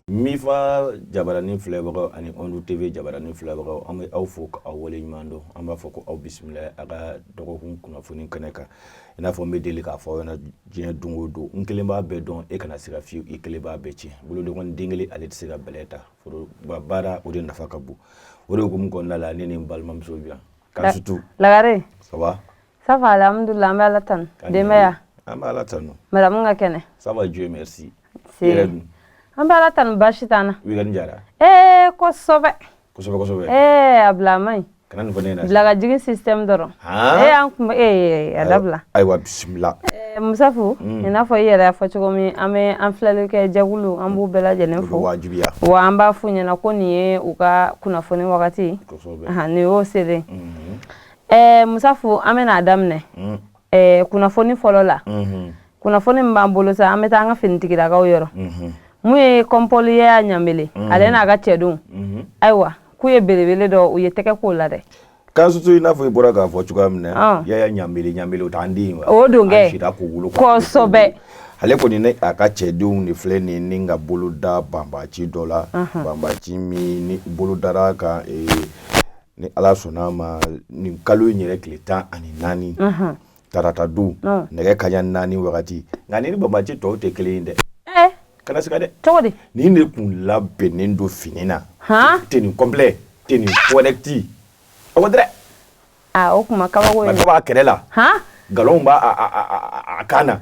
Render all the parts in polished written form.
Mifa jabaranin filɛbagaw ani Ondu TV jabaranin filɛbagaw, an bɛ aw fo k'aw waleɲuman dɔn. An b'a fɔ ko aw bisimila a ka dɔgɔkun kunnafoni kɛnɛ kan. I n'a fɔ n bɛ deli k'a fɔ aw ɲɛna diɲɛ don o don, n kelen b'a bɛɛ dɔn, e kana siga fiyewu, i kelen b'a bɛɛ tiɲɛ. Bolodenkɔni den kelen, ale tɛ se ka bɛlɛ ta. Foroba baara, o de nafa ka bon. O de hukumu kɔnɔna la, ne ni n balimamuso bɛ yan. Kansutu. Lagare. Ça va? Ça va, alhamdulillah, an bɛ Ala tanu. Denbaya? An bɛ Ala tanu. Madame ka kɛnɛ? Ça va, Dieu merci. Se. An bɛ Ala tanu, baasi t'an na. Weekend diyara? Ee, kosɛbɛ. Kosɛbɛ kosɛbɛ. Ee, a bila a man ɲi. Kana nin fɔ ne ɲɛna. Bila ka jigin système dɔrɔn. Ee, an kun bɛ ee a dabila. Ayiwa, bisimila. Musafu, i n'a fɔ i yɛrɛ y'a fɔ cogo min, an bɛ an filɛli kɛ jɛkulu, an b'u bɛɛ lajɛlen fo. Wajibiya. Wa an b'a f'u ɲɛna ko nin ye u ka kunnafoni wagati ye. Kosɛbɛ. Nin y'o selen. Musafu, an bɛna a daminɛ. Kunnafoni fɔlɔ la. Kunnafoni min b'an bolo sa, an bɛ taa an ka finitigilakaw yɔrɔ. Mun ye kɔnpɔli Yaya Ɲanbele, ale n'a ka cɛdenw. Ayiwa, k'u ye belebele dɔ, u ye tɛgɛ k'o la dɛ. Kansutu, i n'a fɔ i bɔra k'a fɔ cogoya min na, Yaya Ɲanbele, Ɲanbele o t'an den ye wa? O don kɛ. An sira k'o wolo. Kosɛbɛ. Ale kɔni ni a ka cɛdenw de filɛ nin ni ka bolo da banbaci dɔ la. Banbaci min ni bolo dara kan, ni Ala sɔnna a ma, nin kalo in yɛrɛ tile 14, tarata don, nɛgɛ kaɲa 4 wagati. Nka ni banbaci tɔw tɛ kelen ye dɛ. Kana siga dɛ. Cogo di? Nin de kun labɛnnen don fini na. Tenue complet, tenue correct. O ko dɛ. Aa, o kuma kabako ye. Marifa b'a kɛrɛ la. Galon b'a a kan na.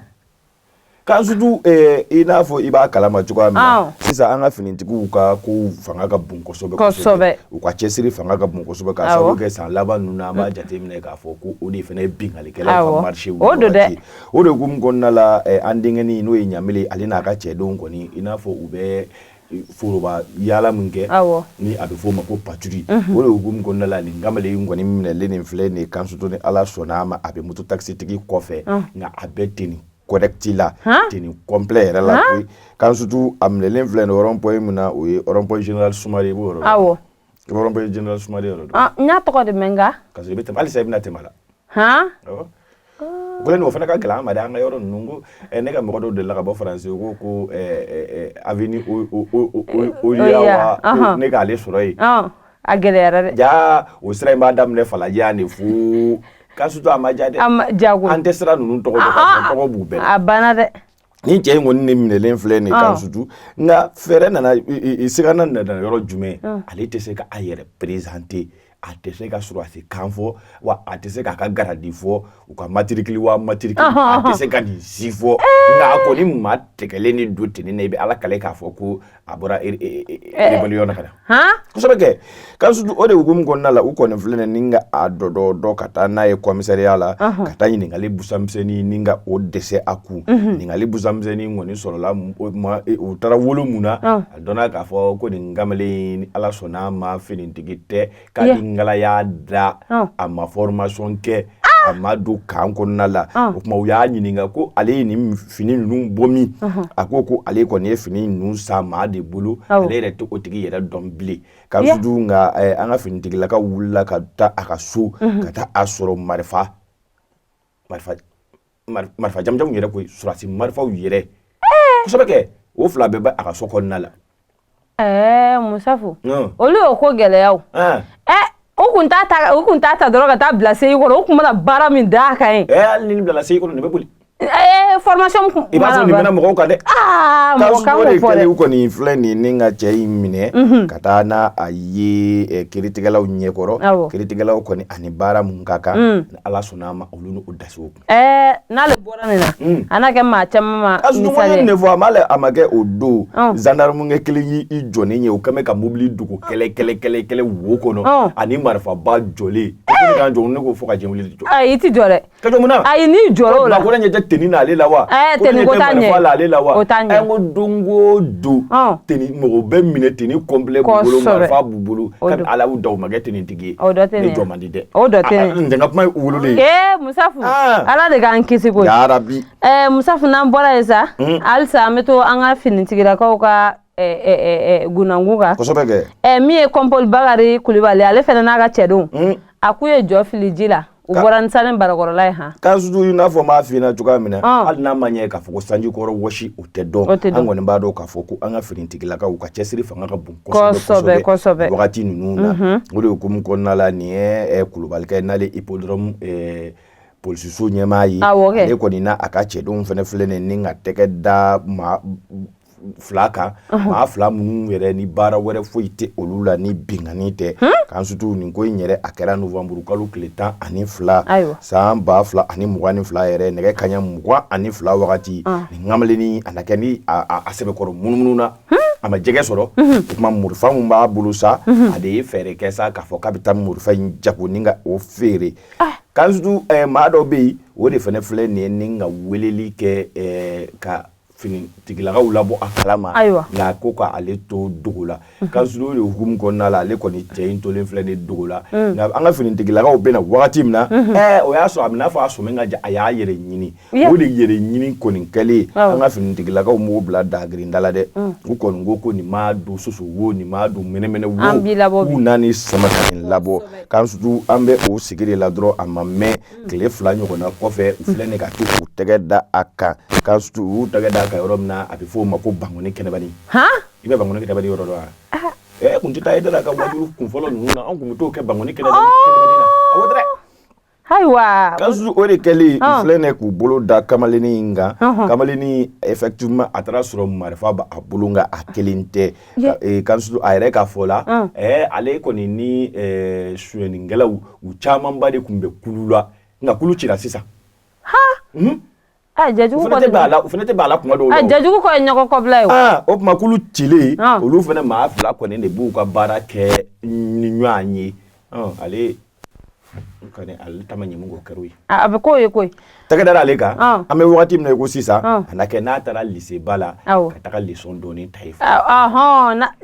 Kansutu, i n'a fɔ i b'a kalama cogoya min na, sisan an ka finitigiw ka kow fanga ka bon kosɛbɛ kosɛbɛ. U ka cɛsiri fanga ka bon kosɛbɛ, k'a sababu kɛ san laban ninnu na, an b'a jateminɛ k'a fɔ ko o de fana ye binkannikɛlaw ka marché. O don dɛ. O de hukumu kɔnɔna la, an denkɛnin n'o ye Ɲanbele, ale n'a ka cɛdenw kɔni, i n'a fɔ u bɛ foroba yaala min kɛ, ni a bɛ f'o ma ko patrouille, o de hukumu kɔnɔna la, nin kamalen in kɔni minɛlen nin filɛ nin ye. Kansutu, ni Ala sɔnna a ma, a bɛ moto taxitigi kɔfɛ, nka a bɛ tenue correct la, tenue complet yɛrɛ la koyi. Kansutu, a minɛlen filɛ nin rond point min na, o ye rond point Général Sumare, i b'o yɔrɔ dɔn? Awɔ. I bɛ rond point Général Sumare yɔrɔ dɔn? N y'a tɔgɔ de mɛn nka. Ka sɔrɔ i bɛ tɛmɛ halisa, i bɛna tɛmɛ a la. Awɔ. O kɛlen o fana ka gɛlɛn an ma dɛ, an ka yɔrɔ ninnu ko ne ka mɔgɔ dɔw delila ka bɔ Faransi, ko ko avenue Oyawa, ko ne k'ale sɔrɔ yen. A gɛlɛyara dɛ. Ja, o sira in b'a daminɛ Falajɛ yan de fo Kansutu, a ma ja dɛ. A ma jago. An tɛ sira ninnu tɔgɔ dɔn, k'a fɔ tɔgɔ b'u bɛɛ la. A banna dɛ. Ni cɛ in kɔni ne minɛlen filɛ nin ye, Kansutu, nka fɛɛrɛ nana, sigana nana yɔrɔ jumɛn? Ale tɛ se ka a yɛrɛ présenter, a tɛ se ka sɔrɔdasi kan fɔ, wa a tɛ se k'a ka grade fɔ, u ka matricule wa matricule, a tɛ se ka nin si fɔ. Nka a kɔni maa tɛgɛlen ni don tenue na, i bɛ Ala kale k'a fɔ ko a bɔra rébellion na ka na. Kosɛbɛ kɛ. Kansutu, o de hukumu kɔnɔna la, u kɔni filɛ nin ka a dɔdɔ dɔ ka taa n'a ye commissariat la, ka taa ɲininkali busamisɛnnin ni ka o dɛsɛ a kun. Ɲininkali busamisɛnnin kɔni sɔrɔla, u taara wolo mun na, a dɔnna k'a fɔ ko nin kamalen, ni Ala sɔnna a ma, finitigi tɛ, k'a ni ngala y'a da, a ma formation kɛ, a ma don camp kɔnɔna la. O tuma u y'a ɲininka ko ale ye nin fini ninnu bɔ min? A ko ko ale kɔni ye fini ninnu san maa de bolo, ale yɛrɛ tɛ o tigi yɛrɛ dɔn bilen. Kansutu, nka an ka finitigilakaw wulila ka taa a ka so, ka taa a sɔrɔ marifa marifa marifa jamujamu yɛrɛ koyi, sɔrɔdasi marifaw yɛrɛ kosɛbɛ kɛ, o fila bɛɛ bɛ a ka so kɔnɔna la. Ɛɛ Musafu, olu y'o ko gɛlɛya o. O kun t'a ta, o kun t'a ta dɔrɔn ka taa bila seyi kɔrɔ, o kun mana baara min d'a kan ye. Ɛɛ, hali ni nin bilala seyi kɔnɔ, nin bɛ boli. Ɛɛ, formation kun. I b'a sɔrɔ nin bɛna mɔgɔw kan dɛ. Aa, mɔgɔ kan k'o fɔ dɛ. U kɔni filɛ nin ni ka cɛ in minɛ ka taa n'a a ye kiiritigɛlaw ɲɛkɔrɔ. Kiiritigɛlaw kɔni, ani baara mun ka kan, ni Ala sɔnna a ma, olu n'o dasi o kun. Ɛɛ, n'ale bɔra nin na, a n'a kɛ maa caman ma. Misali ye nin fɔ, a ma a ma kɛ o don, zandarimukɛ kelen y'i jɔ ne ɲɛ, o kɛlen bɛ ka mobili dogo kɛlɛ kɛlɛ kɛlɛ kɛlɛ wo kɔnɔ, ani marifaba jɔlen. Ko ne k'an jɔ, ne ko fo ka diɲɛ wuli jɔ. Ayi, i ti jɔ dɛ. Ka jɔ mun na? Ayi, n'i jɔra o la. Ko ne ɲɛ tɛ tenue na ale la wa? Ɛɛ, tenue ko t'a ɲɛ. Ko ne ɲɛ tɛ marifa la ale la wa? O t'a ɲɛ. Ɛ, n ko don o don, tenue mɔgɔ bɛ minɛ, tenue complet b'u bolo, marifa b'u bolo, kabi Ala y'u da, u ma kɛ tenue tigi ye. O dɔ tɛ nin. Ne jɔ man di dɛ. O dɔ tɛ nin. N tɛ n ka kuma ye wololen ye. Ee Musafu, Ala de k'an kisi koyi. Yarabi. Ɛɛ Musafu, n'an bɔra yen sa, halisa an bɛ to an ka finitigilakaw ka gunankun kan. Kosɛbɛ kɛ. Min ye Kɔnpoli Bakari Kulibali, ale fana n'a ka cɛdenw, a k'u ye jɔ fili ji la. U bɔra ni sani barakɔrɔla ye han. Kansutu, i n'a fɔ n b'a f'i ɲɛna cogoya min na, hali n'a ma ɲɛ k'a fɔ ko sanji kɔrɔ wɔsi, o tɛ dɔn. An kɔni b'a dɔn k'a fɔ ko an ka finitigilakaw ka cɛsiri fanga ka bon kosɛbɛ kosɛbɛ wagati ninnu na. O de hukumu kɔnɔna la, nin ye Kulubalikɛ, n'ale hippodrome polisiso ɲɛmaa ye. Ale kɔni n'a a ka cɛdenw fana filɛ nin ni ka tɛgɛ da maa fila kan, maa fila minnu yɛrɛ ni baara wɛrɛ foyi tɛ olu la ni binkanni tɛ. Kansutu, nin ko in yɛrɛ, a kɛra nowanburu kalo tile 12, san 2022 yɛrɛ, nɛgɛ kaɲa 22 wagati. Nin kamalennin a na kɛ ni a sɛbɛkɔrɔ munumunu na, a ma jɛgɛ sɔrɔ. O tuma marifa min b'a bolo sa, a de ye fɛɛrɛ kɛ sa k'a fɔ k'a bɛ taa marifa in jago ni ka o feere. Kansutu, maa dɔ bɛ yen, o de fana filɛ nin ye ni ka weleli kɛ ka finitigilakaw labɔ a kalama. Nka ko ka ale to dogo la. Kansutu, o de hukumu kɔnɔna la, ale kɔni cɛ in tolen filɛ nin dogo la. Nka an ka finitigilakaw bɛ na wagati min na, o y'a sɔrɔ a bɛ n'a fɔ a sɔmi ka ja, a y'a yɛrɛ ɲini. O de yɛrɛ ɲini kɔni kɛlen, an ka finitigilakaw m'o bila dagirinda la dɛ. U kɔni ko ko nin m'a don soso wo, nin m'a don mɛnɛmɛnɛ wo, k'u n'a ni sama ka nin labɔ. Kansutu, an bɛ o sigi de la dɔrɔn, a ma mɛn, tile 2 ɲɔgɔnna kɔfɛ, u filɛ nin ka to k'u tɛgɛ da a kan. Kansutu, u y'u tɛgɛ da a kan yɔrɔ min na, a bɛ fɔ o ma ko Bankoni Kɛnɛbani. I bɛ Bankoni Kɛnɛbani yɔrɔ dɔn wa? Ɛ, kun tɛ taa e da ka wajulu kun fɔlɔ ninnu na, an kun bɛ t'o kɛ Bankoni Kɛnɛbani na. Awɔ dɛ. Ayiwa. Kansutu, o de kɛlen, u filɛ nin k'u bolo da kamalennin in kan. Kamalennin, effectivement, a taara sɔrɔ marifa b'a bolo, nka a kelen tɛ. Kansutu, a yɛrɛ ka fɔ la, ale kɔni ni sonyɛnikɛlaw, u camanba de tun bɛ kulu la, nka kulu cira sisan. Jajugu u fana tɛ bɛn a la, u fana tɛ bɛn a la kuma dɔw la. Jajugu kɔ ye ɲɔgɔn kɔbila ye. O tuma kulu cilen, olu fana maa fila kɔni de b'u ka baara kɛ ni ɲɔgɔn ye. Ale kɔni, ale ta ma ɲɛ mun k'o kɛra o ye. A bɛ k'o ye koyi. Tɛgɛ dara ale kan. An bɛ wagati min na i ko sisan, a na kɛ n'a taara lycée ba la ka taga leçon dɔɔni ta yen.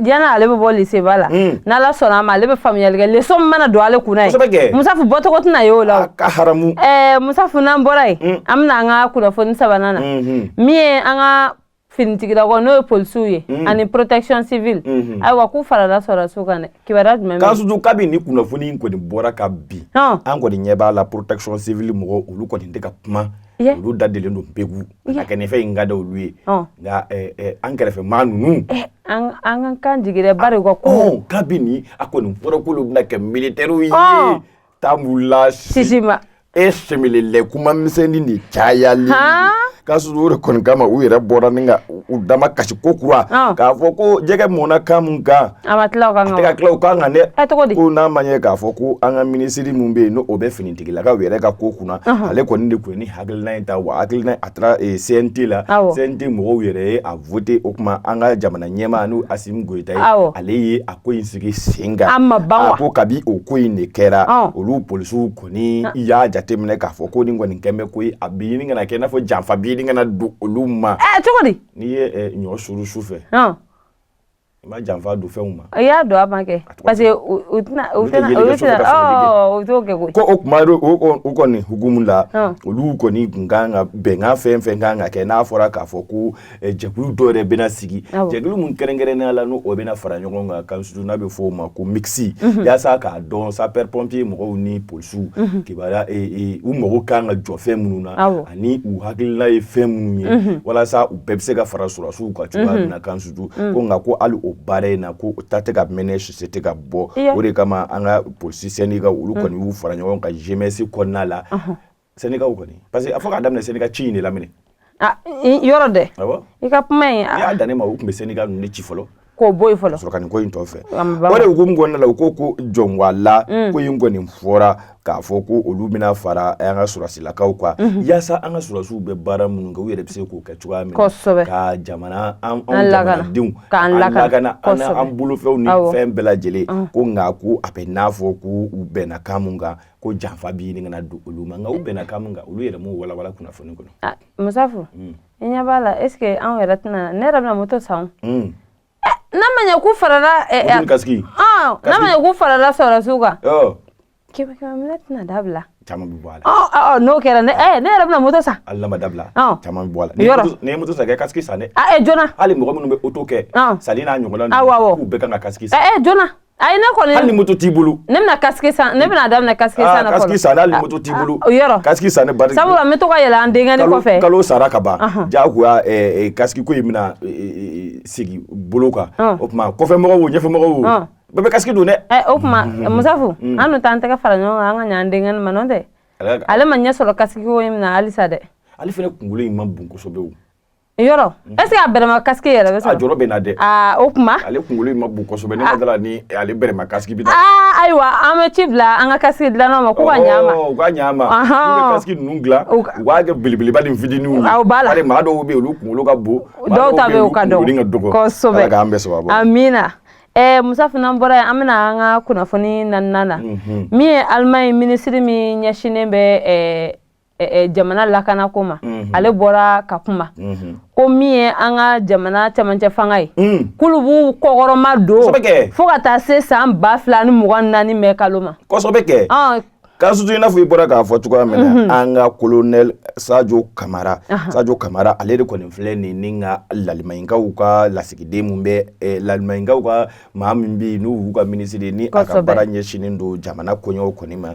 Yanni ale bɛ bɔ lycée ba la, n'Ala sɔnna a ma, ale bɛ faamuyali kɛ, leçon min mana don ale kunna yen. Kosɛbɛ kɛ. Musafu, bɔcogo tɛna ye o la o. A ka haramu. Musafu, n'an bɔra yen, an bɛna an ka kunnafoni sabanan na, min ye an ka finitigilakaw, n'o ye polisiw ye, ani protection civile. Ayiwa, k'u farala sɔrɔdasiw kan dɛ. Kibaruya jumɛn bɛ yen? Kansutu, kabi ni kunnafoni in kɔni bɔra ka bin, an kɔni ɲɛ b'a la, protection civile mɔgɔw, olu kɔni tɛ ka kuma. Olu da delen don pegu a kɛ ni fɛn in ka di olu ye. Nka an kɛrɛfɛ maa ninnu, An ka kan jigi dɛ, bari u ka ko. Kabi ni a kɔni fɔra k'olu bɛna kɛ militaires ye, taa la sisi ma. E sɛmɛlɛlɛ, kuma misɛnnin de cayalen. K'a sɔrɔ o de kɔni kama, u yɛrɛ bɔra ni ka u dama kasi ko kura k'a fɔ ko jɛgɛ mɔnna kan mun kan, a ma tila o kan. A tɛ ka tila o kan kan dɛ. Ɛ, cogo di? Ko n'a ma ɲɛ k'a fɔ ko an ka minisiri mun bɛ yen, n'o bɛ finitigilakaw yɛrɛ ka ko kunna, ale kɔni de tun ye ni hakilina in ta. Wa hakilina a taara CNT la, CNT mɔgɔw yɛrɛ ye a voté. O tuma an ka jamana ɲɛmaa, n'o Asimi Goyita ye, ale ye a ko in sigi sen kan. A ma ban wa? A ko kabi o ko in de kɛra, olu polisiw kɔni y'a jateminɛ k'a fɔ ko nin kɔni kɛn bɛ ko ye, a bɛ ɲini ka na kɛ i n'a fɔ janfa bɛ ɲini ka na don olu ma. Ɛ, cogo di? N'i ye ɲɔ suru su fɛ, i ma janfa don fɛnw ma. I y'a don a ma kɛ, parce que u tɛna u tɛna olu tɛna u t'o kɛ koyi. Ko o kuma o kɔni hukumu la, olu kɔni tun kan ka bɛnkan fɛn fɛn kan ka kɛ, n'a fɔra k'a fɔ ko jɛkulu dɔ yɛrɛ bɛna sigi, jɛkulu mun kɛrɛnkɛrɛnnenya la, n'o bɛna fara ɲɔgɔn kan, Kansutu, n'a bɛ fɔ o ma ko mixte, yaasa k'a dɔn sapeur pompier mɔgɔw ni polisiw kibaruya, u mago kan ka jɔ fɛn minnu na, ani u hakilina ye fɛn minnu ye, walasa u bɛɛ bɛ se ka fara sɔrɔdasiw kan cogoya min na. Kansutu, ko nka ko hali o baara in na, ko ta tɛ ka mɛnɛ, sisi tɛ ka bɔ. O de kama an ka polisi syndicat, olu kɔni y'u fara ɲɔgɔn kan GMS kɔnɔna la. Syndicat kɔni, parce que a fɔ k'a daminɛ syndicat ci in de la minɛ. Yɔrɔ dɛ, i ka kuma in. I y'a dan ne ma, u tun bɛ syndicat ninnu de ci fɔlɔ. K'o bɔ yen fɔlɔ. Sɔrɔ ka nin ko in tɔ fɛ. O de hukumu kɔnɔna la, u ko ko jɔnwala ko in kɔni fɔra k'a fɔ ko olu bɛna fara an ka sɔrɔdasilakaw kan, yaasa an ka sɔrɔdasiw bɛ baara minnu kɛ, u yɛrɛ bɛ se k'o kɛ cogoya min na, ka jamana an jamanadenw k'an lakana, an bolofɛnw ni fɛn bɛɛ lajɛlen. Ko nka ko a bɛ n'a fɔ ko u bɛnna kan mun kan, ko janfa bɛ ɲini ka na don olu ma. Nka u bɛnna kan mun kan, olu yɛrɛ m'o walawala kunnafoni kɔnɔ. Musafu, i ɲɛ b'a la, est ce que anw yɛrɛ tɛna, ne yɛrɛ bɛna moto san o. N'a ma ɲɛ k'u farala casque. N'a ma ɲɛ k'u farala sɔrɔdasiw kan, 100 100 minɛ tɛna dabila. Caman bɛ bɔ a la. N'o kɛra, ne yɛrɛ bɛna moto san. Hali n'a ma dabila, caman bɛ bɔ a la. Yɔrɔ. N'i ye moto san, kɛ casque san dɛ. Joona. Hali mɔgɔ minnu bɛ oto kɛ, sali n'a ɲɔgɔnna ninnu, k'u bɛɛ kan ka casque san. Joona. Ayi, ne kɔni, hali ni moto t'i bolo. Ne bɛna casque san, ne bɛna daminɛ casque san na fɔlɔ. Casque san, hali ni moto t'i bolo. Yɔrɔ. Casque san ne bari. Sabula n bɛ to ka yɛlɛ an denkɛni kɔfɛ. Kalo sara ka ban, diyagoya casque ko in bɛna sigi bolo kan. O tuma kɔfɛmɔgɔw o, ɲɛfɛmɔgɔw o, bɛɛ bɛ casque don dɛ. O tuma Musafu, an dun t'an tɛgɛ fara ɲɔgɔn kan, an ka ɲɛ an denkɛni ma, n'o tɛ ale ma ɲɛ sɔrɔ casque ko in na halisa dɛ. Ale fana kunkolo in ma bon kosɛbɛ o. Yɔrɔ, est ce que a bɛrɛma casque yɛrɛ bɛ sɔrɔ? A jɔrɔ bɛ na dɛ. Aa, o tuma. Ale kunkolo in ma bon kosɛbɛ, ne ma dala ni ale bɛrɛma casque bi. Aa, ayiwa, an bɛ ci bila an ka casque dilannaw ma k'u ka ɲɛ a ma. U ka ɲɛ a ma. N'u bɛ casque ninnu dilan, u k'a kɛ belebeleba ni fitininw ye. Aw b'a la. Bari maa dɔw bɛ yen, olu kunkolo ka bon. Dɔw ta bɛ yen, o ka dɔgɔ. Kosɛbɛ. Ala k'an bɛɛ sababu. Amina. Musa fana bɔra yen, an bɛna an ka kunnafoni naaninan na. Min ye Alimaɲi minisiri min ɲɛsinnen bɛ jamana lakanako ma, ale bɔra ka kuma ko min ye an ka jamana cɛmancɛ fanga ye, k'olu b'u kɔkɔrɔma don fo ka taa se san 2024 mɛ kalo ma. Kosɛbɛ kɛ. Kasutu, i n'a fɔ i bɔra k'a fɔ cogoya min na, an ka colonel Sadio Kamara, Sadio Kamara, ale de kɔni filɛ nin ni ka Lalimayinkaw ka lasigiden mun bɛ, Lalimayinkaw ka maa min bɛ yen n'u y'u ka minisiri ni a ka baara ɲɛsinnen don jamana koɲɛw kɔni ma.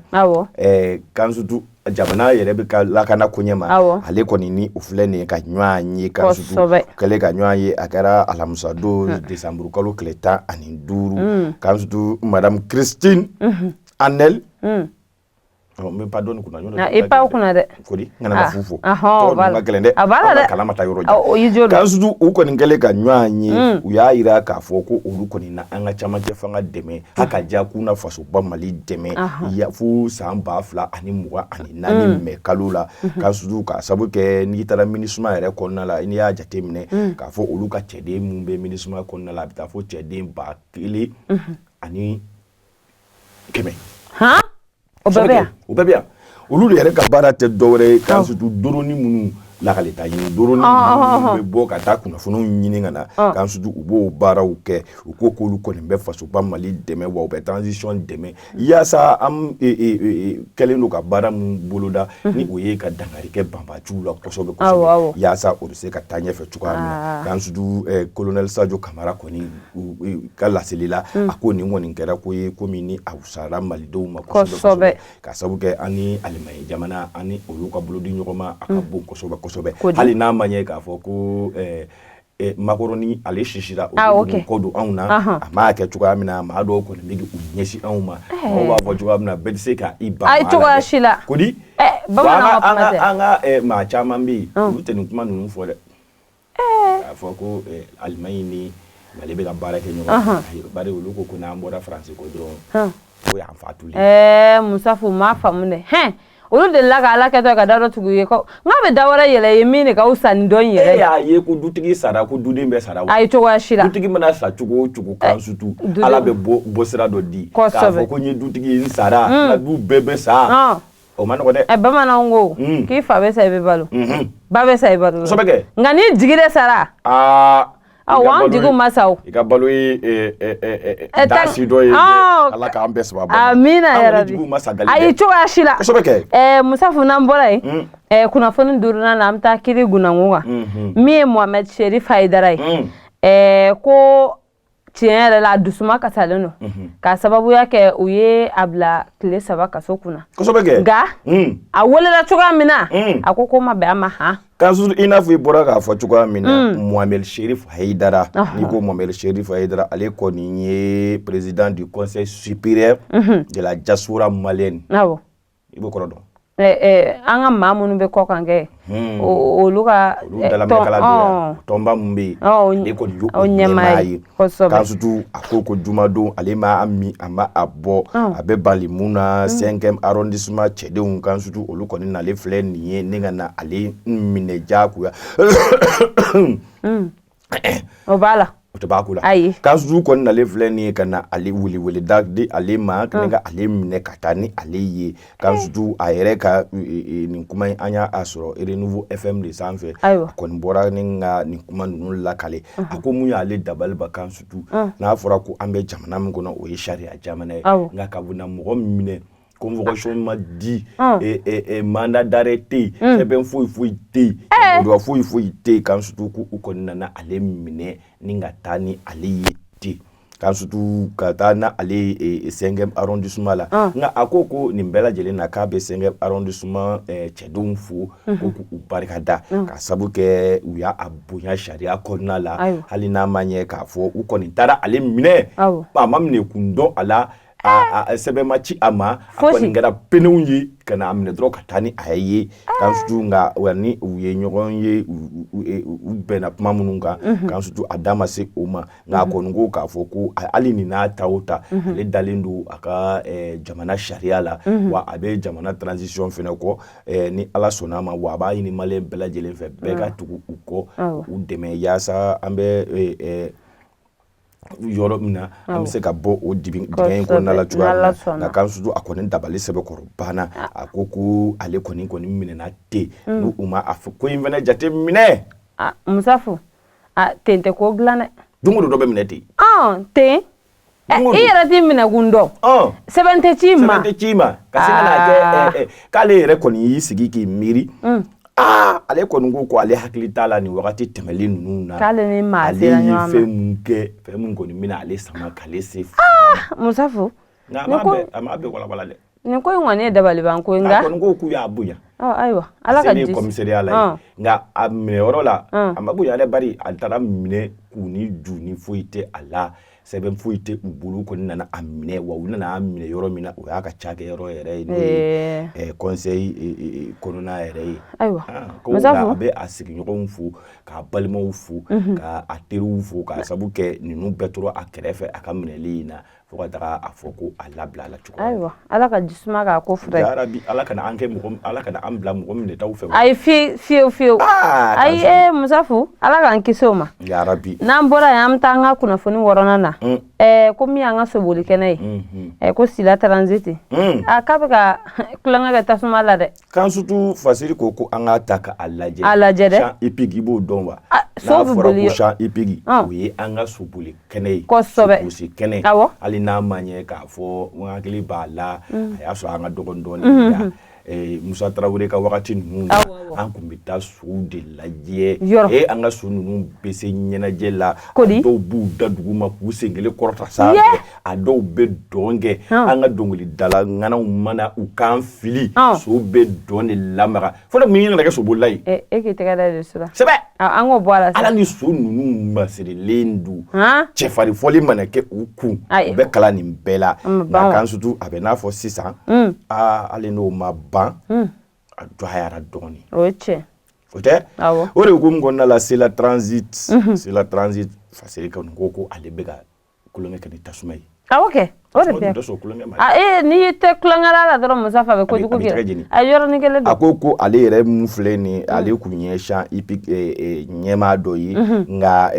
Kansutu, jamana yɛrɛ bɛ ka lakana koɲɛ ma, ale kɔni ni o filɛ nin ye ka ɲɔgɔn ye. Kansutu kɛlen ka ɲɔgɔn ye, a kɛra alamisa don, desanburu kalo tile 15. Kansutu, madame Christine Anel, n bɛ pa dɔɔni kunna. I pa kunna dɛ. Kori n kana na fu fɔ, tɔgɔ ninnu ka gɛlɛn dɛ. A b'a la dɛ. Kalan ma taa yɔrɔ jan. Kansutu, u kɔni kɛlen ka ɲɔgɔn ye, u y'a yira k'a fɔ ko olu kɔni na an ka camancɛ fanga dɛmɛ, hali ka diya k'u na fasoba Mali dɛmɛ fo san 2024 mɛ kalo la. Kansutu, k'a sabu kɛ n'i taara MINUSMA yɛrɛ kɔnɔna la, n'i y'a jateminɛ k'a fɔ olu ka cɛden mun bɛ MINUSMA kɔnɔna la, a bɛ taa fo cɛden 1100. Han, o bɛɛ bɛ yan. O bɛɛ bɛ yan. Olu de yɛrɛ ka baara tɛ dɔwɛrɛ ye, Kansutu, doroni minnu lakaleta ɲini, doroni minnu bɛ bɔ ka taa kunnafoniw ɲini ka na, Kansutu, u b'o baaraw kɛ. U ko k'olu kɔni bɛ fasoba Mali dɛmɛ, wa u bɛ transition dɛmɛ, yaasa an kɛlen don ka baara min boloda, ni o ye ka dankari kɛ banbaciw la kosɛbɛ kosɛbɛ, yaasa o bɛ se ka taa ɲɛfɛ cogoya min na. Kansutu, colonel Sadio Kamara kɔni ka laseli la, a ko nin kɔni kɛra ko ye komi ni a wusara malidenw ma kosɛbɛ kosɛbɛ, ka sababu kɛ an ni Alimaɲi jamana, an ni olu ka bolodi ɲɔgɔn ma, a ka bon kosɛbɛ kosɛbɛ, hali n'a ma ɲɛ k'a fɔ ko makɔrɔni ale sisira, olu kɔ don anw na. A m'a kɛ cogoya min na, maa dɔw kɔni bɛ k'u ɲɛsin anw ma. Maaw b'a fɔ cogoya min na, bɛɛ tɛ se ka i ban. Ayi, cogoya si la. Kodi an ka maa caman bɛ yen, olu tɛ nin kuma ninnu fɔ dɛ, k'a fɔ ko Alimaɲi ni Mali bɛ ka baara kɛ ɲɔgɔn fɛ, bari olu ko n'an bɔra Faransi ko dɔrɔn, ko y'an fatulen. Musafu, m'a faamu dɛ. Hɛn, olu delila ka Ala kɛtɔ ka da dɔ tugu ye ko n k'a bɛ da wɛrɛ yɛlɛ ye min de ka fisa ni dɔ in yɛrɛ ye. E y'a ye ko dutigi sara, ko duden bɛɛ sara. Ayi, cogoya si la. Dutigi mana sa cogo o cogo, Kansutu, Ala bɛ bɔ sira dɔ di. K'a fɔ ko n ye dutigi ye, n sara, n ka du bɛɛ bɛ sa. O ma nɔgɔ dɛ. Bamananw ko k'i fa bɛ sa, i bɛ balo, ba bɛ sa, i balo. Kosɛbɛ kɛ. Nka n'i jigi de sara. Aa. Awɔ, an jigiw ma sa o. I ka balo ye dasi dɔ ye. Ala k'an bɛɛ sababu. Amina yarabi. Ayi, cogoya si la. Kosɛbɛ kɛ. Musafu, n'an bɔra yen, kunnafoni duurunan na, an bɛ taa kiri gunnanko kan. Min ye Mohamed Cherif Haidara ye, ko tiɲɛ yɛrɛ la, a dusuma kasalen don k'a sababuya kɛ u ye a bila tile 3 kaso kunna. Kosɛbɛ kɛ. Nka a welela cogoya min na, a ko ma bɛn a ma han. Kansutu, i n'a fɔ i bɔra k'a fɔ cogoya min na, Mohamed Cherif Haidara, n'i ko Mohamed Cherif Haidara, ale kɔni ye président du conseil supérieur de la diaspora malienne. Awɔ. I b'o kɔrɔ dɔn? An ka maa minnu bɛ kɔ kan kɛ, olu ka olu dalaminɛkala bɛ yan, tɔnba min bɛ yen, ale kɔni y'o ɲɛmaa ye. Kansutu, a ko jumadon, ale ma min, a ma a bɔ, a bɛ bali mun na, 5e arrondissement cɛdenw, Kansutu, olu kɔni nalen filɛ nin ye ne ka na ale minɛ diyagoya. O b'a la. O tɛ b'a ko la. Ayi. Kansutu kɔni nalen filɛ nin ye ka na ale weleweleda di ale ma, ne ka ale minɛ ka taa ni ale ye. Kansutu, a yɛrɛ ka nin kuma in, an y'a sɔrɔ Renouveau FM de sanfɛ. A kɔni bɔra ni ka nin kuma ninnu lakale. A ko mun y'ale dabaliba, Kansutu, n'a fɔra ko an bɛ jamana min kɔnɔ, o ye sariya jamana ye, nka ka na mɔgɔ minɛ, convocation ma di, mandat d'arrêt tɛ yen, sɛbɛn foyi foyi tɛ yen, yamaruya foyi foyi tɛ yen, Kansutu, ko u kɔni nana ale minɛ ni ka taa ni ale ye ten. Kan surtout ka taa na ale 5e arrondissement la. Nka a ko ko nin bɛɛ lajɛlen na, k'a bɛ 5e arrondissement cɛdenw fo, ko k'u barika da, ka sabu kɛ u y'a bonya sariya kɔnɔna la. Hali n'a ma ɲɛ k'a fɔ u kɔni taara ale minɛ, a ma minɛ kun dɔn a la, a sɛbɛn ma ci a ma, a kɔni kɛra penew ye ka na a minɛ dɔrɔn ka taa ni a ye. Kan surtout, nka ni u ye ɲɔgɔn ye, u bɛnna kuma minnu kan, kan surtout a da ma se o ma. Nka a kɔni ko k'a fɔ ko hali nin n'a ta o ta, ale dalen don a ka jamana sariya la, wa a bɛ jamana transition fɛnɛ kɔ ni Ala sɔnna a ma. Wa a b'a ɲini maliyɛn bɛɛ lajɛlen fɛ, bɛɛ ka tugu u kɔ, u dɛmɛ, yaasa an bɛ yɔrɔ min na, an bɛ se ka bɔ o dingɛ in kɔnɔna la cogoya min na. Nka kan surtout, a kɔni dabali sɛbɛkɔrɔ banna. A ko ko ale kɔni minɛna ten, n'u u ma a fɔ ko in fɛnɛ jate minɛ. Musafu, ten tɛ ko dilan dɛ. Don o don dɔ bɛ minɛ ten. Ten i yɛrɛ t'i minɛ kun dɔn, sɛbɛn tɛ ci ma. Sɛbɛn tɛ ci ma, ka se ka n'a kɛ k'ale yɛrɛ kɔni y'i sigi k'i miiri. Ale kɔni ko ale hakili t'a la nin wagati tɛmɛlen ninnu na. K'ale ni maa sera ɲɔgɔn ma, ale ye fɛn mun kɛ, fɛn mun kɔni bɛna ale sama k'ale se. Musafu. Nka a m'a bɛɛ walawala dɛ. Nin ko in kɔni ye dabaliban ko ye, nka a kɔni ko k'u y'a bonya. Ayiwa, Ala ka ji commissariat la yen, nka a minɛyɔrɔ la, a ma bonya dɛ, bari a taara minɛ k'u ni ju ni foyi tɛ a la, sɛbɛn foyi tɛ u bolo. Kɔni nana a minɛ, wa u nana a minɛ yɔrɔ min na, o y'a ka cakɛyɔrɔ yɛrɛ ye, n'o ye conseil kɔnɔna yɛrɛ ye. Ayiwa. Ko a bɛ a sigiɲɔgɔnw fo, k'a balimaw fo, k'a teriw fo, k'a sabu kɛ ninnu bɛɛ tora a kɛrɛfɛ a ka minɛli in na, fo ka taga a fɔ ko a labila la cogo. Ayiwa, Ala ka jisuma k'a ko fura ye. Yarabi, Ala kana an kɛ mɔgɔ, Ala kana an bila mɔgɔ minɛtaw fɛ. Ayi, fiyewu fiyewu fiyewu. Ayi, Musafu, Ala k'an kisi o ma. Yarabi. N'an bɔra yen, an bɛ taa an ka kunnafoni wɔɔrɔnan na. Ko min y'an ka soboli kɛnɛ ye, ko Sila Transit, a k'a bɛ ka tulonkɛ kɛ tasuma la dɛ. Kan surtout, Fasiri ko an k'a ta k'a lajɛ. A lajɛ dɛ. Champ hippique, i b'o dɔn wa? N'a fɔra ko champ hippique, o ye an ka soboli kɛnɛ ye. Kosɛbɛ. Sogosi kɛnɛ. Hali n'a ma ɲɛ k'a fɔ n hakili b'a la, a y'a sɔrɔ an ka dɔgɔn dɔɔnin. Musa Tarawele ka wagati ninnu na, an tun bɛ taa sow de lajɛ. An ka so ninnu bɛ se ɲɛnajɛ la. Dɔw b'u da dugu ma k'u sen kelen kɔrɔta sanfɛ, a dɔw bɛ dɔn kɛ. An ka dɔnkilidala ŋanaw mana u kan fili, so bɛ dɔn de lamaga. Fɔlɔ min nana kɛ sobolila ye. E k'i tɛgɛ da de so la. Sɛbɛ. An k'o bɔ a la. Ala ni so ninnu masirilen don. Cɛfarin fɔli mana kɛ u kun, u bɛ kalan nin bɛɛ la. Nka kan surtout, a bɛ n'a fɔ sisan, hali n'o ma ban, a dɔgɔyara dɔɔnin. O ye tiɲɛ. O tɛ. O de hukumu kɔnɔna la, Sila Transit, Sila Transit, Fasiri kɔni ko ale bɛ ka tulonkɛ kɛ ni tasuma ye. Awɔ kɛ, o de bɛ. Tɛ sɔn tulonkɛ ma. N'i tɛ tulonkɛ la dɔrɔn, Musafa, a bɛ kojugu kɛ. A yɔrɔnin kelen don. A ko ale yɛrɛ mun filɛ nin ye, ale kun ye champ hippique ɲɛmaa dɔ ye, nka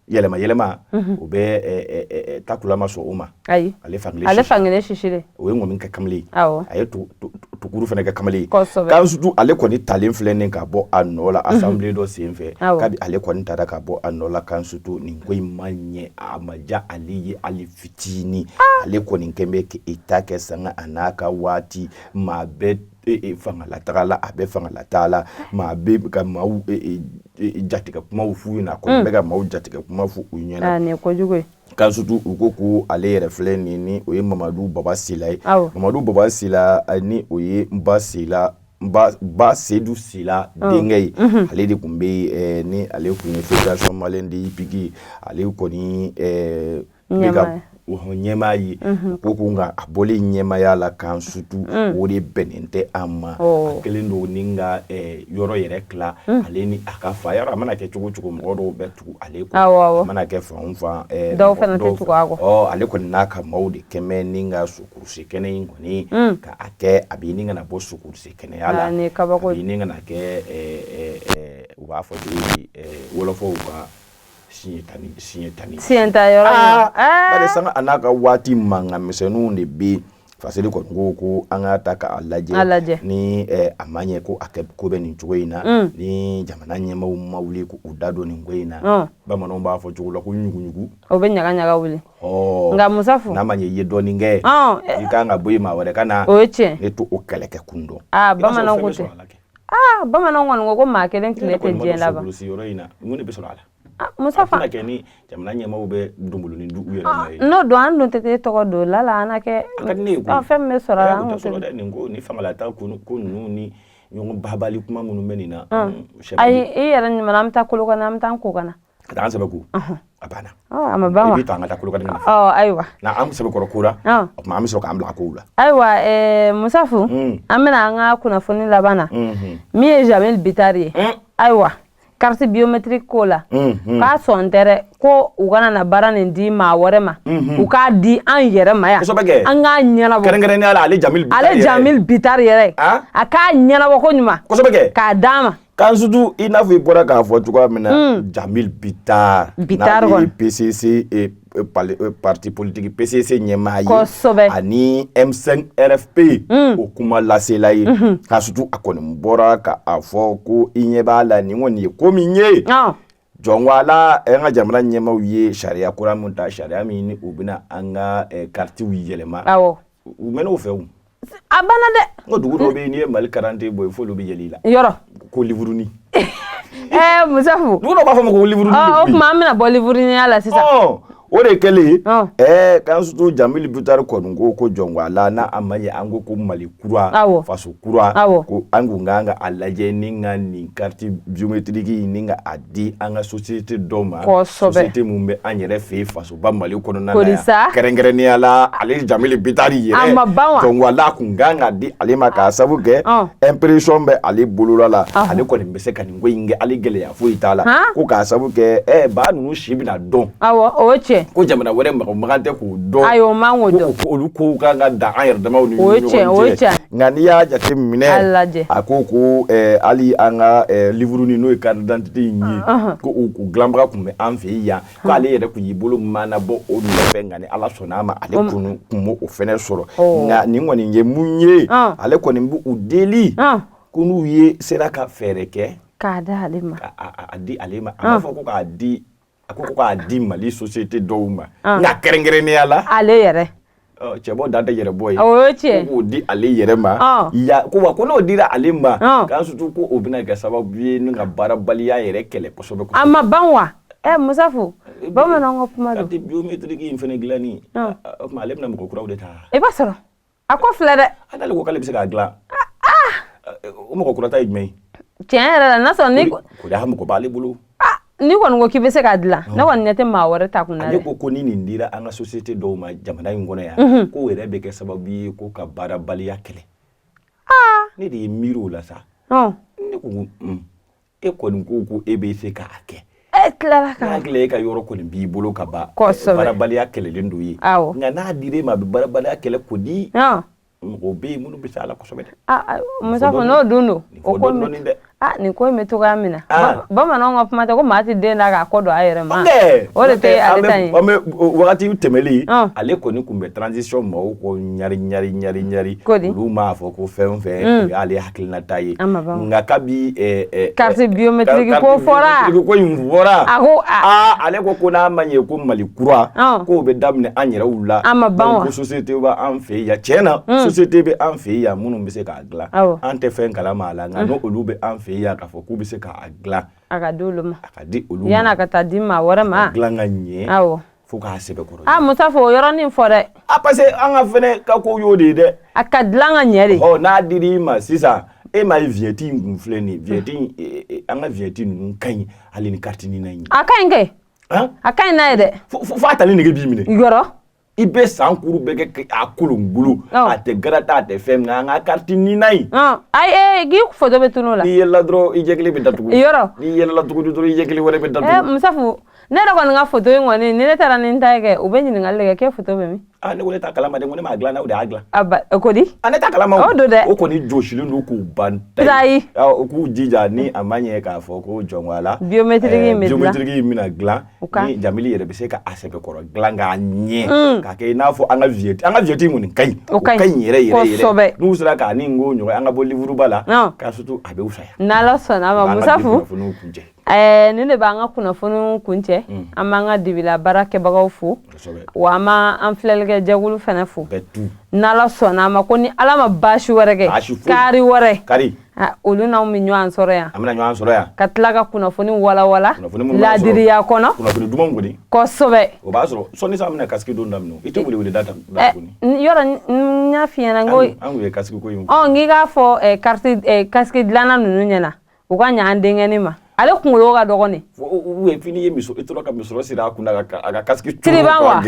yɛlɛma yɛlɛma o bɛ takula ma sɔn o ma. Ayi. Ale fankelen. Ale fankelen sisiri. O ye ŋɔmi kɛ kamalen ye. A ye tukuru fana kɛ kamalen ye. Kosɛbɛ. Kan surtout, ale kɔni talen filɛ nin ka bɔ a nɔ la assemblée dɔ sen fɛ. Kabi ale kɔni taara ka bɔ a nɔ la, kan surtout, nin ko in ma ɲɛ, a ma diya ale ye hali fitinin. Ale kɔni kɛn bɛ k'i ta kɛ sanga a n'a ka waati. Maa bɛɛ fangalataga la, a bɛ fangalataga la, maa bɛ ka maaw jatigɛ kumaw f'u ɲɛna, a kɔni bɛ ka maaw jatigɛ kuma f'u ɲɛna. Nin ye kojugu ye. Kan surtout, u ko ale yɛrɛ filɛ nin, ni o ye Mamadu Baba Sila ye. Mamadu Baba Sila, ni o ye Ba Sila, Ba Sedu Sila denkɛ ye. Ale de tun bɛ yen, ni ale tun ye Fédération malienne de hippique, ale kɔni bɛ ka ɲɛmaa ye. Ko nka a bɔlen ɲɛmaaya la, kan surtout, o de bɛnnen tɛ a ma. A kɛlen don ni ka yɔrɔ yɛrɛ tila ale ni a ka fa. Yɔrɔ a mana kɛ cogo cogo, mɔgɔ dɔw bɛ tugu ale kɔ. A mana kɛ fan o fan, dɔw fana tɛ tugu a kɔ. Ale kɔni n'a ka maaw de kɛmɛ ni ka sokurusi kɛnɛ in kɔni ka a kɛ, a bɛ ɲini ka na bɔ sokurusi kɛnɛya la. Nin ye kabako ye. A bɛ ɲini ka na kɛ, u b'a fɔ cogo di, wɔlɔfɔw ka siɲɛ tan ni siɲɛ ta yɔrɔ. Bari sanga a n'a ka waati, mankan misɛnninw de bɛ yen. Fasiri kɔni ko an k'a ta k'a lajɛ, ni a ma ɲɛ ko a kɛ ko bɛ nin cogo in na, ni jamana ɲɛmaaw ma wuli k'u da don nin ko in na, bamananw b'a fɔ cogo la ko ɲuguɲugu o bɛ ɲaga ɲaga wuli. Nka Musafu, n'a ma ɲɛ i ye dɔɔnin kɛ, i kan ka bɔ yen, maa wɛrɛ ka na. O ye tiɲɛ. Ne to o kɛlɛkɛ kun dɔn. Bamananw ko ten. Bamananw kɔni ko maa kelen tile tɛ diɲɛ laban. Yɔrɔ in na, mun de bɛ sɔrɔ a la? Musa fa, a tɛna kɛ ni jamana ɲɛmaaw bɛ donboloni di u yɛrɛ ma ye. N'o don, an dun tɛ e tɔgɔ don la la, an na kɛ. A ka di ne ye koyi. Fɛn min bɛ sɔrɔ a la, an tɛ sɔrɔ dɛ. Nin ko ni fangalata ko ninnu ni ɲɔgɔn babali kuma minnu bɛ nin na. Ayi, i yɛrɛ ɲuman, an bɛ taa Kolokani, an bɛ taa an ko ka na. Ka taa an sɛbɛ ko. A banna. A ma ban wa? I b'i to an ka taa Kolokani ka na. Ɔ ayiwa. N'an sɛbɛkɔrɔ kora, o tuma an bɛ sɔrɔ k'an bila kow la. Ayiwa, Musafu, an bɛna an ka kunnafoni laban na, min ye Jamil Bitari ye. Ayiwa, carte biométrique ko la, k'a sɔn tɛ dɛ, ko u kana na baara nin di maa wɛrɛ ma, u k'a di an yɛrɛ ma yan, an k'a ɲɛnabɔ. Kɛrɛnkɛrɛnnenya la, ale Jamil Bitari. Ale Jamil Bitari yɛrɛ, a k'a ɲɛnabɔ ko ɲuman. Kosɛbɛ kɛ. K'a d'a ma. Kansutu, i n'a fɔ i bɔra k'a fɔ cogoya min na, Jamil Bitari, Bitari kɔni, PCC, parti politique PCC ɲɛmaa ye. Ani M5 RFP o kuma lasela ye. Ka surtout a kɔni bɔra ka a fɔ ko i ɲɛ b'a la, nin kɔni ye ko min ye. Jɔn ko ala, an ka jamana ɲɛmaaw ye sariya kura min ta, sariya min ni u bɛna an ka karitiw yɛlɛma. U mɛn'o fɛ o. A banna dɛ. N ko dugu dɔw bɛ yen, n'i ye Mali carte bɔ yen, f'olu bɛ yɛlɛ i la. Yɔrɔ. Ko livruni. Musafu. Dugu dɔw b'a fɔ ma ko livruni. O tuma an bɛna bɔ livruniya la sisan. O de kɛlen, k'an surtout Jamil Bitari kɔni ko ko jɔn ko ala, n'a a ma ɲɛ an ko ko Mali kura, faso kura, ko an kun kan ka a lajɛ ni ka nin carte biométrique ni ka a di an ka société dɔw ma. Société mun bɛ an yɛrɛ fɛ yen, fasoba Mali kɔnɔna na yan. Kɛrɛnkɛrɛnnenya la, ale Jamil Bitari yɛrɛ. A ma ban wa? Jɔn ko ala kun kan ka di ale ma, k'a sabu kɛ impression bɛ ale bolola la. Ale kɔni bɛ se ka nin ko in kɛ, ale gɛlɛya foyi t'a la. Ko k'a sabu kɛ ba ninnu si bɛna dɔn. Awɔ, o ye tiɲɛ. Ko jamana wɛrɛ mɔgɔ makan tɛ k'o dɔn. Ayi, o man k'o dɔn. Ko olu kow kan ka dan an yɛrɛ damaw ni ɲɔgɔn cɛ. Nka n'i y'a jate minɛ, a ko ko hali an ka livre ni n'o ye carte d'identité in ye, ko o dilanbaga tun bɛ an fɛ yan, ko ale yɛrɛ tun y'i bolo mana bɔ o nɔfɛ, nka ni Ala sɔnna a ma, ale kun m'o fɛnɛ sɔrɔ. Nka nin kɔni ye mun ye, ale kɔni b'u deli ko n'u ye sera ka fɛɛrɛ kɛ k'a di ale ma. K'a di ale ma. A b'a fɔ ko k'a di, a ko k'a di Mali société dɔw ma, nka kɛrɛnkɛrɛnnenya la ale yɛrɛ. Cɛbɔ dan tɛ yɛrɛbɔ ye. O ye tiɲɛ. Ko k'o di ale yɛrɛ ma. Ya ko wa ko n'o dira ale ma, k'an surtout ko o bɛna kɛ sababu ye ni ka baarabaliya yɛrɛ kɛlɛ kosɛbɛ kosɛbɛ. A ma ban wa? Musafu, bamananw ka kuma don. Carte biométrique in fɛnɛ dilanni, o tuma ale bɛna mɔgɔ kuraw de ta. I b'a sɔrɔ a ko filɛ dɛ. A n'ale ko k'ale bɛ se k'a dilan. O mɔgɔ kura ta ye jumɛn ye? Tiɲɛ yɛrɛ la, n'a sɔrɔ ni. Ko de mɔgɔ b'ale bolo. Ni kɔni ko k'i bɛ se k'a dilan, ne kɔni ɲɛ tɛ maa wɛrɛ ta kun na dɛ. Ale ko ko ni nin dira an ka société dɔw ma jamana in kɔnɔ yan, k'o yɛrɛ bɛ kɛ sababu ye ko ka baarabaliya kɛlɛ. Ne de ye miiri o la sa. Ne ko e kɔni ko ko e bɛ se k'a kɛ. E tilara ka. N'a hakili e ka yɔrɔ kɔni b'i bolo ka ban. Kosɛbɛ. Baarabaliya kɛlɛlen don ye. Awɔ. Nka n'a dira e ma, a bɛ baarabaliya kɛlɛ ko di. Mɔgɔw bɛ yen minnu bɛ se a la kosɛbɛ dɛ. Musafu, n'o dun don. O ko dɔɔni dɛ. Nin ko in bɛ cogoya min na. Bamananw ka kuma tɛ ko maa tɛ den da k'a kɔ don a yɛrɛ ma. O de tɛ ale ta ye. An bɛ wagati tɛmɛlen, ale kɔni tun bɛ transition maaw kɔ ɲari ɲari ɲari ɲari. Olu m'a fɔ ko fɛn o fɛn, o y'ale hakilinata ye. Nka kabi carte biométrique ko fɔra. Ko in fɔra. A ko ale ko ko n'a ma ɲɛ ko Mali kura, k'o bɛ daminɛ an yɛrɛw la. A ma ban wa? Ko société b'an fɛ yan, tiɲɛ na. Société bɛ an fɛ yan minnu bɛ se k'a dilan. An tɛ fɛn kalama a la, nka n'olu bɛ an fɛ yan k'a fɔ k'u bɛ se k'a dilan. A ka di olu ma. A ka di olu ma. Yan'a ka taa di maa wɛrɛ ma. A dilan ka ɲɛ. Awɔ. Fo k'a sɛbɛkɔrɔ. Musafu, o yɔrɔnin fɔ dɛ. Parce que an ka fɛnɛ ka ko y'o de ye dɛ. A ka dilan ka ɲɛ de. N'a dir'i ma sisan, e m'a ye vignette in kun filɛ nin ye, vignette in, an ka vignette ninnu ka ɲi hali ni carte nina in ye. A ka ɲi kɛ. A ka ɲi n'a ye dɛ. Fo a tali nege b'i minɛ. Yɔrɔ. I bɛ san kuru bɛɛ kɛ a kolongolo, a tɛ garata, a tɛ fɛn min, an ka carte nina in. Ayi, k'i photo bɛ tunun o la. N'i yɛlɛla dɔrɔn, i ɲɛ kelen bɛ datugu. Yɔrɔ. N'i yɛlɛla tuguni dɔrɔn, i ɲɛ kelen wɛrɛ bɛ datugu. Musafu, ne yɛrɛ kɔni ka photo in kɔni, ni ne taara ni n ta ye kɛ, u bɛ ɲininkali de kɛ k'e photo bɛ min? Ne ko ne t'a kalama dɛ, ko ne m'a dilan, n'aw de y'a dilan. A ba, ko di? Ne t'a kalama o. O don dɛ. O kɔni jɔsilen don k'u ban. Ayi. U k'u jija ni a ma ɲɛ k'a fɔ ko jɔn ko ala. Biométrique in bɛ dilan. Biométrique in bɛna dilan. Ni Jamili yɛrɛ bɛ se ka a sɛbɛkɔrɔ dilan k'a ɲɛ. K'a kɛ i n'a fɔ an ka vignette, an ka vignette in kɔni ka ɲi. O ka ɲi yɛrɛ yɛrɛ yɛrɛ. Kosɛbɛ. N'u sera k'a ni n ko ɲɔgɔn, an ka bɔ livre ba la. K'a surtout a bɛ fisaya. N'Ala sɔnna a ma, Musafu. Nin de b'an ka kunnafoniw kuncɛ. An b'an ka dibila baara kɛbagaw fo, wa an b'an filɛlikɛ jɛkulu fana fo. N'Ala sɔnna a ma, ko ni Ala ma baasi wɛrɛ kɛ, kari wɛrɛ, Olu n'anw bɛ ɲɔgɔn sɔrɔ yan. An bɛna ɲɔgɔn sɔrɔ yan. Ka tila ka kunnafoni walawala laadiriya kɔnɔ. Kunnafoni dumanw kɔni. Kosɛbɛ. O b'a sɔrɔ sɔnni sa, an bɛna casque don daminɛ. I tɛ weleweleda da tuguni. Yɔrɔ n y'a f'i ɲɛna n ko. An kun ye casque ko in. Ɔ, n k'i k'a fɔ carte casque dilanna ninnu ɲɛna, u ka ɲa an denkɛnin ma. Ale kunkolo ka dɔgɔ nin. Ou bien fini ye misɔ, i tora ka misɔrɔ siri a kunna ka a ka casque. Tiriban wa?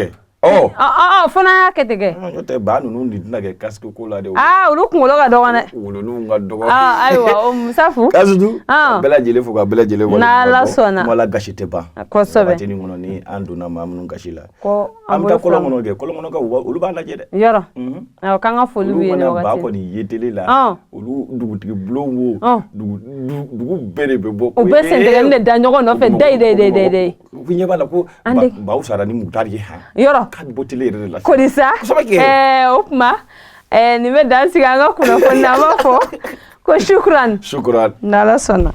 Ɔ. Ɔ, fo n'an y'a kɛ ten kɛ. N'o tɛ, ba ninnu de tɛna kɛ casque ko la dɛ. Aa, olu kunkolo ka dɔgɔ dɛ. Wuluninw ka dɔgɔ. Aa, ayiwa, o Musafu. Kasitu. Ka bɛɛ lajɛlen fo, ka bɛɛ lajɛlen wale. N'Ala sɔnna. Kuma la gasi tɛ ban. Kosɛbɛ. Waati nin kɔnɔ, ni an donna maa minnu gasi la. Ko an bɛ taa kɔlɔn kɔnɔ kɛ, kɔlɔn kɔnɔ ka olu b'a lajɛ dɛ. Yɔrɔ. Awɔ, k'an ka foli b'u ye nin wagati. Olu mana ba kɔni ye télé la. Olu dugutigi bulon wo. Dugu bɛɛ de bɛ bɔ. U bɛ sentigɛni de da ɲɔgɔn nɔfɛ dayi dayi dayi dayi. U ɲɛ b'a la ko baw sara ni mutari ye han. Yɔrɔ. K'a bɛ bɔ télé yɛrɛ de la. Kori sa. Kosɛbɛ kɛ. O tuma nin bɛ dan sigi an ka kunnafoni na, an b'a fɔ ko shukran. Shukran. N'Ala sɔnna.